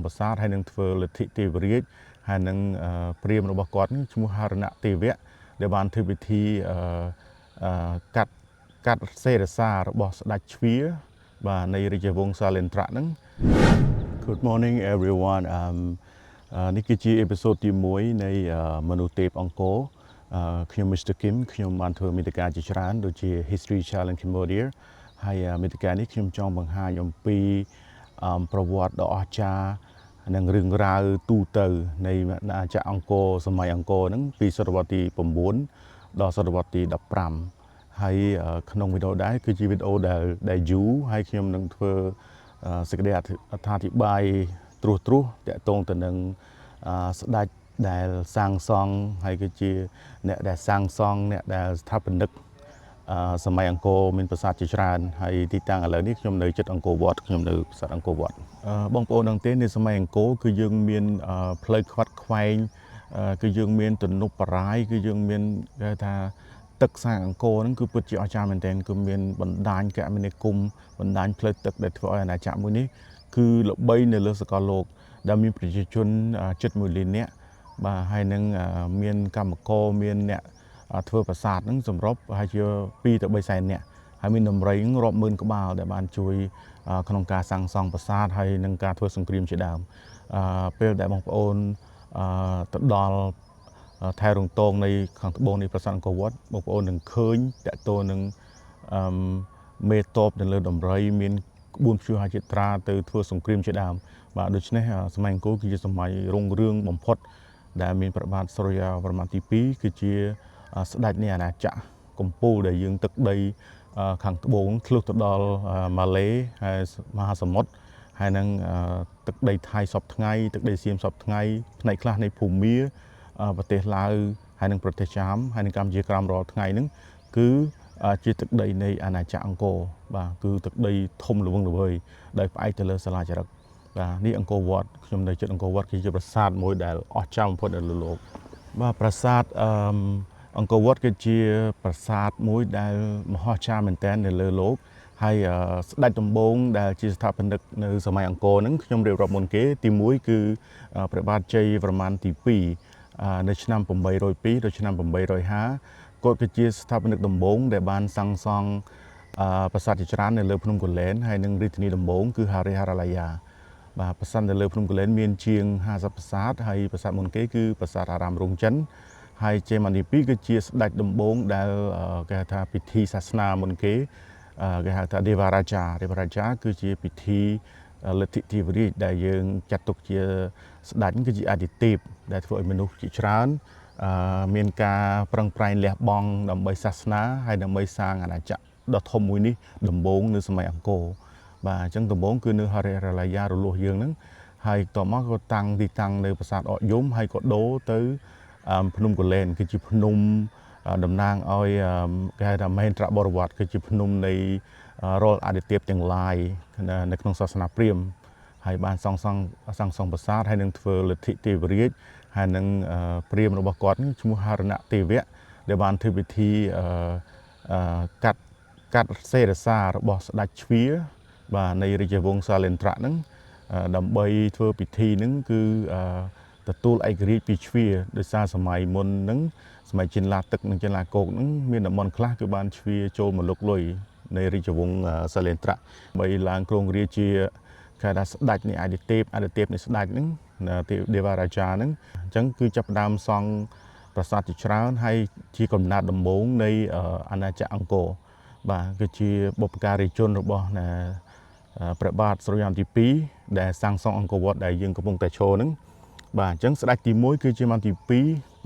ប្រាសាទហើយនឹងធ្វើលទ្ធិទេវរាជហើយនឹងព្រាហ្មណ៍របស់គាត់ឈ្មោះហរណទេវៈដែលបានធ្វើពិធីកាត់កាត់សេរសារបស់ស្ដេចជ្វាបាទនៃរាជវង្សសាលេន្ទ្រៈហ្នឹង Good morning, everyone. នេះគឺជា episode ទី1នៃមនុស្សទេពអង្គរខ្ញុំ Mr. Kim ខ្ញុំបានធ្វើមាតិកាជាច្រើនដូចជា History Challenge Cambodia ហើយមាតិកានេះខ្ញុំចង់បង្ហាញអំពីប្រវត្តិដ៏អស្ចារ្យនិងរឿងរ៉ាវទូទៅនៃអាណាចក្រអង្គរសម័យអង្គរហ្នឹងពីសតវត្សទី9ដល់សតវត្សទី15ហើយក្នុងវីដេអូដែរគឺជាវីដេអូដែលយូរហើយខ្ញុំនឹងធ្វើសេចក្តីអត្ថាធិប្បាយត្រួសត្រាសតាក់ទងទៅនឹងស្ដេចដែលសាងសង់ហើយគឺជាអ្នកដែលសាងសង់អ្នកដែលស្ថាបនិកសម័យអង្គរមានប្រាសាទជាច្រើនហើយទីតាំងឥឡូវនេះខ្ញុំនៅជិតអង្គរវត្តខ្ញុំនៅប្រាសាទអង្គរវត្តបងប្អូនដឹងទេនៅសម័យអង្គរគឺយើងមានផ្លូវខ្វាត់ខ្វែងគឺយើងមានទំនប់បារាយគឺយើងមានគេថាទឹកសាងអង្គរហ្នឹងគឺពិតជាអស្ចារ្យមែនទែនគឺមានបណ្ដាញគមនាគមន៍បណ្ដាញផ្លូវទឹកដែលធ្វើឲ្យអាណាចក្រមួយនេះគឺល្បីនៅលើសកលលោកដែលមានប្រជាជនជិត1លាននាក់បាទហើយនឹងមានកម្មករមានអ្នកធ្វើប្រាសាទហ្នឹងសម្រុបប្រហែលជា2ទៅ3សែននាក់ហើយមានដំរីរាប់ម៉ឺនក្បាលដែលបានជួយក្នុងការសាងសង់ប្រាសាទហើយនឹងការធ្វើសង្គ្រាមជាដើមពេលដែលបងប្អូនទៅដល់ថែរងតងនៃខាងត្បូងនៃប្រាសាទអង្គរវត្តបងប្អូននឹងឃើញតកតទៅនឹងអឺមេតបនៅលើដំរីមានក្បួនព្យុហចិត្រាទៅធ្វើសង្គ្រាមជាដើមបាទដូច្នេះសម័យអង្គរគឺជាសម័យរុងរឿងបំផុតដែលមានព្រះបាទសូរិយាវរ្ម័នទី2គឺជាស្ដេចនៃអាណាចក្រកម្ពុជាដែលយើងទឹកដីខាងត្បូងធ្លុះទៅដល់ម៉ាឡេហើយមហាសមុទ្រហើយនឹងទឹកដីថៃសពថ្ងៃទឹកដីសៀមសពថ្ងៃផ្នែកខ្លះនៃភូមាប្រទេសឡាវហើយនិងប្រទេសចាមហើយនិងកម្ពុជាក្រោមរាល់ថ្ងៃហ្នឹងគឺជាទឹកដីនៃអាណាចក្រអង្គរបាទគឺទឹកដីធំល្វឹងល្វើយដោយផ្អែកទៅលើសិលាចារឹកបាទនេះអង្គរវត្តខ្ញុំនៅជិតអង្គរវត្តគឺជាប្រាសាទមួយដែលអស្ចារ្យបំផុតនៅលើលោកបាទប្រាសាទអឺអង្គរវត្តគឺជាប្រាសាទមួយដែលមហោស្ចារ្យមែនទែននៅលើលោកហើយស្ដេចដំបូងដែលជាស្ថាបនិកនៅសម័យអង្គរហ្នឹងខ្ញុំរៀបរាប់មុនគេទី1គឺព្រះបាទជ័យវរ្ម័នទី2នៅឆ្នាំ802ដល់ឆ្នាំ850គាត់គឺជាស្ថាបនិកដំបូងដែលបានសាងសង់ប្រាសាទជាច្រើននៅលើភ្នំគូលែនហើយនិងរាជធានីដំបូងគឺហារិហារាឡាយាបាទប្រាសាទនៅលើភ្នំគូលែនមានជាង50ប្រាសាទហើយប្រាសាទមុនគេគឺប្រាសាទអារាមរោងចិនហើយជ័យវរ្ម័នទី2គឺជាស្ដេចដំបូងដែលគេហៅថាពិធីសាសនាមុនគេគេហៅថា Devaraja Devaraja គឺជាពិធីលទ្ធិទេវរាជដែលយើងចាត់ទុកជាស្ដេចគឺជាអាទិទេពដែលធ្វើឲ្យមនុស្សជាច្រើនមានការប្រឹងប្រែងលះបង់ដើម្បីសាសនាហើយដើម្បីសាងអាណាចក្រដ៏ធំមួយនេះដំបូងនៅសម័យអង្គរបាទអញ្ចឹងដំបូងគឺនៅហរិរលាយារលួសយើងហ្នឹងហើយតមកក៏តាំងទីតាំងនៅប្រាសាទអកយំហើយក៏ដូរទៅភ្នំគូលែនគឺជាភ្នំតំណាងឲ្យគេហៅថាមហេន្ទ្របរិវត្តគឺជាភ្នំនៃរាល់អាទិទេពទាំងឡាយនៅក្នុងសាសនាព្រាហ្មណ៍ហើយបានសង់សង់សាងសង់ប្រាសាទហើយនឹងធ្វើលទ្ធិទេវរាជហើយនឹងព្រាហ្មណ៍របស់គាត់ឈ្មោះហរណទេវៈដែលបានធ្វើពិធីកាត់កាត់សេរសារបស់ស្ដេចជ្វាបាទនៃរាជវង្សសាលេន្ទ្រៈហ្នឹងដើម្បីធ្វើពិធីហ្នឹងគឺទទួលឯករាជ្យពីជ្វាដោយសារសម័យមុនហ្នឹងសម័យចិនឡាទឹកនិងចិនឡាគោកហ្នឹងមានតំបន់ខ្លះគឺបានជ្វាចូលមកលុកលុយនៃរាជវង្សសាលេន្ទ្រៈបីឡើងគ្រងរាជាគេថាស្ដេចនៃអាទិទេពអាទិទេពនៃស្ដេចហ្នឹងទេវរាជាហ្នឹងអញ្ចឹងគឺចាប់ផ្ដើមសង់ប្រាសាទជាច្រើនហើយជាកំណត់ដំបូងនៃអាណាចក្រអង្គរបាទគឺជាបុព្វការីជនរបស់ព្រះបាទសូរ្យវ័នទី2ដែលសាងសង់អង្គរវត្តដែលយើងកំពុងតែឈរហ្នឹងបាទអញ្ចឹងស្ដេចទី1គឺជាម៉ាន់ទី2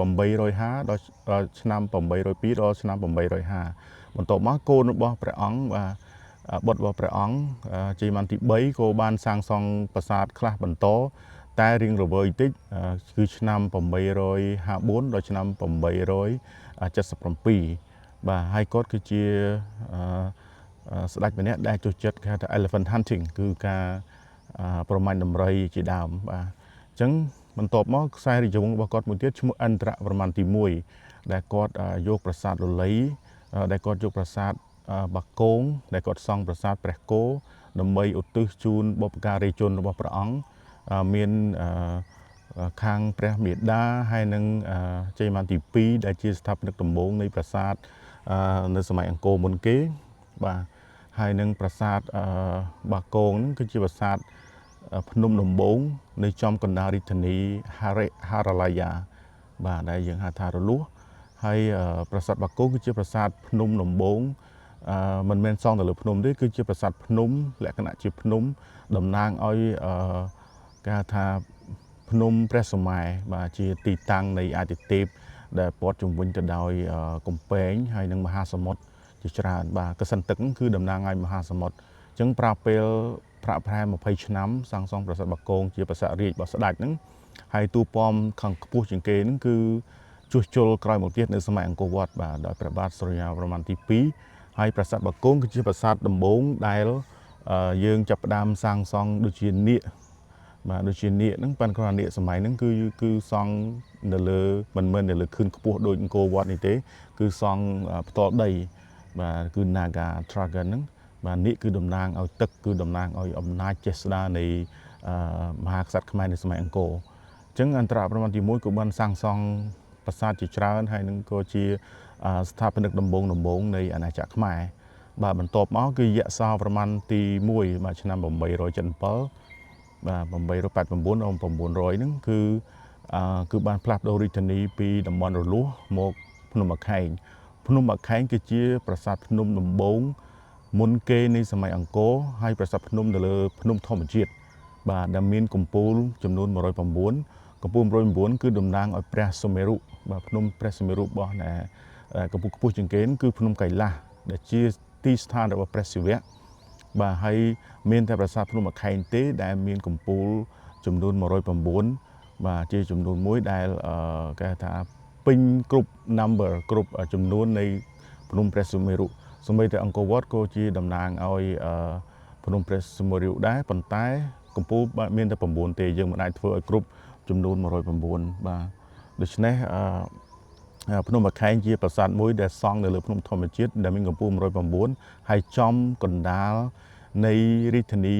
850ដល់ឆ្នាំ802ដល់ឆ្នាំ850បន្ទាប់មកកូនរបស់ព្រះអង្គបាទបុត្ររបស់ព្រះអង្គជ័យវរ្ម័នទី3ក៏បានសាងសង់ប្រាសាទខ្លះបន្តតែរៀងរវើយតិចគឺឆ្នាំ854ដល់ឆ្នាំ877បាទហើយគាត់គឺជាស្ដេចម្នាក់ដែលចូលចិត្តគេហៅថា elephant hunting គឺការប្រមាញ់ដំរីជាដើមបាទអញ្ចឹងបន្ទាប់មកខ្សែរាជវង្សរបស់គាត់មួយទៀតឈ្មោះឥន្ទ្រវរ្ម័នទី1ដែលគាត់យកប្រាសាទលលៃដែលគាត់យកប្រាសាទបាគងដែលគាត់សង់ប្រាសាទព្រះគោដើម្បីឧទ្ទិសជូនបុព្វការីជនរបស់ព្រះអង្គ មានខាងព្រះមេដាហើយនិងជ័យវរ្ម័នទី2ដែលជាស្ថាបនិកដំបូងនៃប្រាសាទនៅសម័យអង្គរមុនគេបាទហើយនឹងប្រាសាទបាគងហ្នឹងគឺជាប្រាសាទភ្នំដំបូងនៅចំកណ្ដាលរាជធានីហារិហារឡាយាបាទដែលយើងហៅថារលួសហើយប្រាសាទបាគងគឺជាប្រាសាទភ្នំដំបូងមិនមែនសង់ទៅលើភ្នំទេគឺជាប្រាសាទភ្នំលក្ខណៈជាភ្នំតំណាងឲ្យគេហៅថាភ្នំព្រះសុមេរុបាទជាទីតាំងនៃអាទិទេពដែលព័ទ្ធជុំវិញទៅដោយកំពែងហើយនិងមហាសមុទ្រជាច្រើនបាទកសិនទឹកគឺតំណាងឲ្យមហាសមុទ្រអញ្ចឹងប្រើពេលប្រាក់ប្រែ20ឆ្នាំសាងសង់ប្រាសាទបាគងជាប្រាសាទរាជរបស់ស្ដេចហ្នឹងហើយទូពំខាងខ្ពស់ជាងគេហ្នឹងគឺជួសជុលក្រោយមកទៀតនៅសម័យអង្គរវត្តបាទដោយព្រះបាទសូរិយាវរ្ម័នទី2ហើយប្រាសាទបាគងគឺជាប្រាសាទដំបូងដែលយើងចាប់ផ្ដើមសាងសង់ដូចជានាគបាទដូចជានាគហ្នឹងប៉ិនគ្រាន់នាគសម័យហ្នឹងគឺសង់នៅលើមិនមែននៅលើខឿនខ្ពស់ដូចអង្គរវត្តនេះទេគឺសង់ផ្ទាល់ដីបាទគឺ Naga Dragon ហ្នឹងបាទនាគគឺតំណាងឲ្យទឹកគឺតំណាងឲ្យអំណាចចេស្តានៃមហាក្សត្រខ្មែរនៅសម័យអង្គរអញ្ចឹងអន្តរប្រមាណទី1ក៏បានសាងសង់ប្រាសាទជាច្រើនហើយនឹងក៏ជាស្ថាបនិកដំបូងនៃអាណាចក្រខ្មែរបាទបន្ទាប់មកគឺយសោវរ្ម័នទី1បាទឆ្នាំ877បាទ889ដល់900ហ្នឹងគឺបានផ្លាស់ប្ដូររាជធានីពីតំបន់រលួសមកភ្នំអាខែងភ្នំអាខែងគឺជាប្រាសាទភ្នំដំបូងមុនគេនៃសម័យអង្គរហើយប្រាសាទភ្នំនៅលើភ្នំធម្មជាតិបាទដែលមានកំពូលចំនួន109កំពូល109គឺតំណាងឲ្យព្រះសុមេរុបាទភ្នំព្រះសុមេរុរបស់ណែកំពូលខ្ពស់ជាងគេគឺភ្នំកៃឡាសដែលជាទីស្ថានរបស់ព្រះសិវៈបាទហើយមានតែប្រាសាទភ្នំអាខែងទេដែលមានកំពូលចំនួន109បាទជាចំនួនមួយដែលគេហៅថាពេញគ្រប់ number គ្រប់ចំនួននៃភ្នំព្រះសុមេរុសូម្បីតែអង្គរវត្តក៏ជាតំណាងឲ្យភ្នំព្រះសុមេរុដែរប៉ុន្តែកំពូលមានតែ9ទេយើងមិនអាចធ្វើឲ្យគ្រប់ចំនួន109បាទដូច្នេះភ្នំអាខែងជាប្រាសាទមួយដែលសង់នៅលើភ្នំធម្មជាតិដែលមានកម្ពស់109ហើយចំកណ្ដាលនៃរាជធានី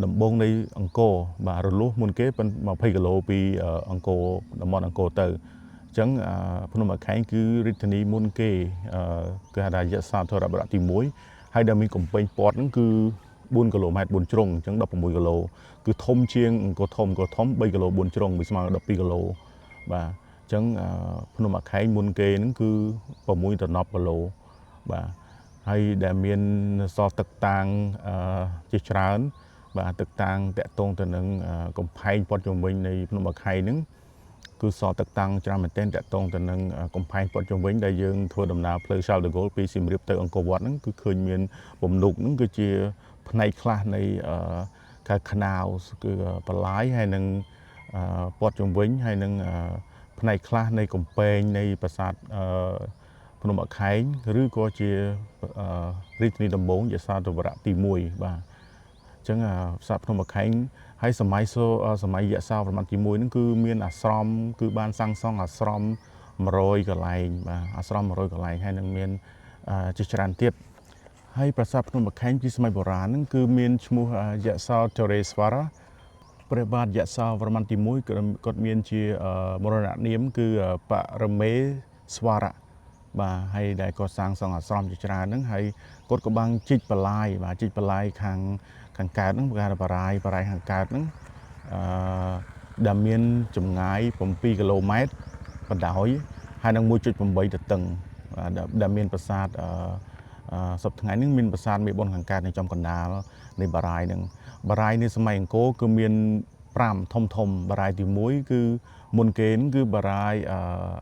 ដំបូងនៃអង្គរបាទរលួសមុនគេប៉ុន20គីឡូពីអង្គរតំបន់អង្គរទៅអញ្ចឹងភ្នំអាខែងគឺរាជធានីមុនគេគេហៅថាយសោធរបរៈទី1ហើយដែលមានកំពែងព័ទ្ធហ្នឹងគឺ4គីឡូម៉ែត្រ4ជ្រុងអញ្ចឹង16គីឡូគឺធំជាងអង្គរធំអង្គរធំ3គីឡូ4ជ្រុងវាស្មើ12គីឡូបាទអញ្ចឹងភ្នំអាខែងមុនគេហ្នឹងគឺ6ដល់10គីឡូបាទហើយដែលមានសល់ទឹកតាងជាច្រើនបាទទឹកតាងតាក់ទងទៅនឹងកំផែងព័ទ្ធជុំវិញនៃភ្នំអាខែងហ្នឹងគឺសល់ទឹកតាំងច្រើនមែនទែនតាក់ទងទៅនឹងកំផែងព័ទ្ធជុំវិញដែលយើងធ្វើដំណើរផ្លូវ Charles de Gaulle ពីសៀមរាបទៅអង្គរវត្តហ្នឹងគឺឃើញមានពំនុកហ្នឹងគឺជាផ្នែកខ្លះនៃកៅខ្នាវគឺបន្លាយហើយនឹងព័ទ្ធជុំវិញហើយនឹងផ្នែកខ្លះនៃកំពែងនៃប្រាសាទភ្នំអាខែងឬក៏ជារាជធានីដំបូងយសោធវរៈទី1បាទអញ្ចឹងប្រាសាទភ្នំអាខែងហើយសម័យសម័យយសោវរ្ម័នទី1ហ្នឹងគឺមានអាស្រមគឺបានសាងសង់អាស្រម100កន្លែងបាទអាស្រម100កន្លែងហើយនឹងមានជាច្រើនទៀតហើយប្រាសាទភ្នំអាខែងពីសម័យបុរាណហ្នឹងគឺមានឈ្មោះយសោធរេស្វរៈព្រះបាទយសោវរ្ម័នទី1គាត់មានជាមរណនាមគឺបរមេស្វរៈបាទហើយដែលគាត់សាងសង់អាស្រមជាច្រើនហ្នឹងហើយគាត់ក៏បានជីកបន្លាយបាទជីកបន្លាយខាងកើតហ្នឹងគេហៅថាបារាយខាងកើតហ្នឹងអឺដែលមានចម្ងាយ7គីឡូម៉ែត្របណ្ដោយហើយនឹង1.8ទទឹងដែលមានប្រាសាទអឺសប្តាហ៍ថ្ងៃនេះមានប្រាសាទមេបុណ្យខាងកើតនៅចំកណ្ដាលនៃបារាយហ្នឹងបារាយនៅសម័យអង្គរគឺមាន5ធំធំបារាយទី1គឺមុនគេហ្នឹងគឺបារាយ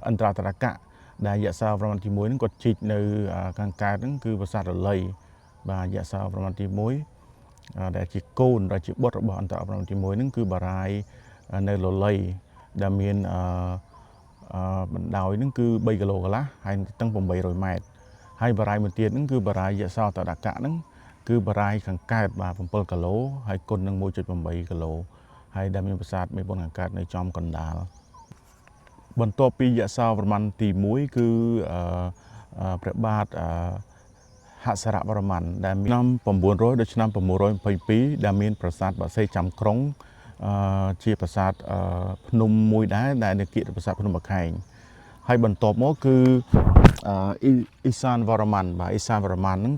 អន្តរតរកៈដែលយសោវរ្ម័នទី1ហ្នឹងគាត់ជីកនៅខាងកើតហ្នឹងគឺប្រាសាទរលីបាទយសោវរ្ម័នទី1ដែលជាកូនដែលជាបុត្ររបស់អន្តរវរ្ម័នទី1ហ្នឹងគឺបារាយនៅលលីដែលមានអឺបណ្ដោយហ្នឹងគឺ3គីឡូកន្លះហើយទទឹង800ម៉ែត្រហើយបារាយមួយទៀតហ្នឹងគឺបារាយយសោតដកៈហ្នឹងគឺបារាយខាងកើតបាទ7គីឡូហើយគុណនឹង1.8គីឡូហើយដែលមានប្រាសាទមេបុណ្យខាងកើតនៅចំកណ្ដាលបន្ទាប់ពីយសោវរ្ម័នទី1គឺព្រះបាទហសរវរ្ម័នដែលមានឆ្នាំ900ដល់ឆ្នាំ922ដែលមានប្រាសាទបាសេចាំក្រុង ជាប្រាសាទភ្នំមួយដែរដែលនៅគៀកប្រាសាទភ្នំបាខែងហើយបន្ទាប់មកគឺអ៊ីសានវរ្ម័នបាទអ៊ីសានវរ្ម័នហ្នឹង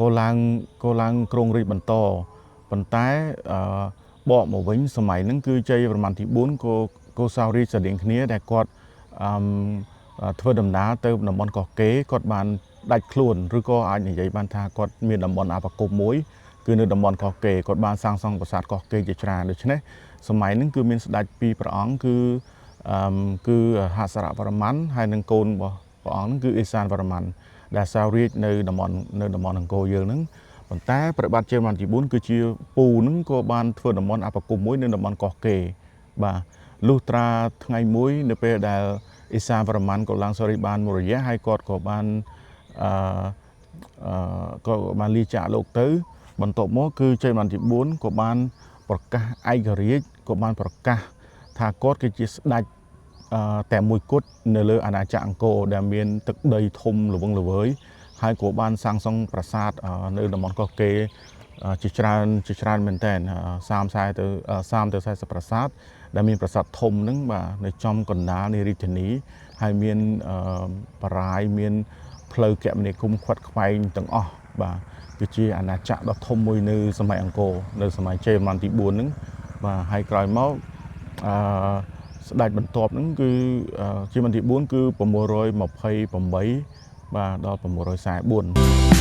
ក៏ឡើងគ្រងរាជបន្តប៉ុន្តែអឺបកមកវិញសម័យហ្នឹងគឺជ័យវរ្ម័នទី4ក៏សោរាជស្រដៀងគ្នាដែលគាត់អឺធ្វើដំណើរទៅតំបន់កោះកេរគាត់បានដាច់ខ្លួនឬក៏អាចនិយាយបានថាគាត់មានតំបន់អបគមមួយគឺនៅតំបន់កោះកេរគាត់បានសាងសង់ប្រាសាទកោះកេរជាច្រើនដូច្នេះសម័យហ្នឹងគឺមានស្ដេចពីរព្រះអង្គគឺអឺគឺហសរវរ្ម័នហើយនិងកូនរបស់ព្រះអង្គហ្នឹងគឺអេសានវរ្ម័នដែលសោរាជនៅតំបន់អង្គរយើងហ្នឹងប៉ុន្តែព្រះបាទជ័យវរ្ម័នទី4គឺជាពូហ្នឹងក៏បានធ្វើតំបន់អបគមមួយនៅតំបន់កោះកេរបាទលុះត្រាថ្ងៃមួយនៅពេលដែលអេសានវរ្ម័នក៏ឡើងសោរាជបានមួយរយៈហើយគាត់ក៏បានអឺអឺក៏បានលាចាកលោកទៅ បន្ទាប់មកគឺជ័យវរ្ម័នទី4ក៏បានប្រកាសឯករាជ្យក៏បានប្រកាសថាគាត់គឺជាស្ដេចតែមួយគត់នៅលើអាណាចក្រអង្គរដែលមានទឹកដីធំល្វឹងល្វើយហើយក៏បានសាងសង់ប្រាសាទនៅតំបន់កោះកេរជាច្រើនជាច្រើនមែនតើ30 40ទៅ30ទៅ40ប្រាសាទដែលមានប្រាសាទធំហ្នឹងបាទនៅចំកណ្ដាលនៃរាជធានីហើយមានបារាយមានផ្លូវគមនាគមន៍ខ្វាត់ខ្វែងទាំងអស់បាទគឺជាអាណាចក្រដ៏ធំមួយនៅសម័យអង្គរនៅសម័យជ័យវរ្ម័នទី4ហ្នឹងបាទហើយក្រោយមកអឺស្ដេចបន្ទាប់ហ្នឹងគឺជាមន្ទី4គឺ628បាទដល់644។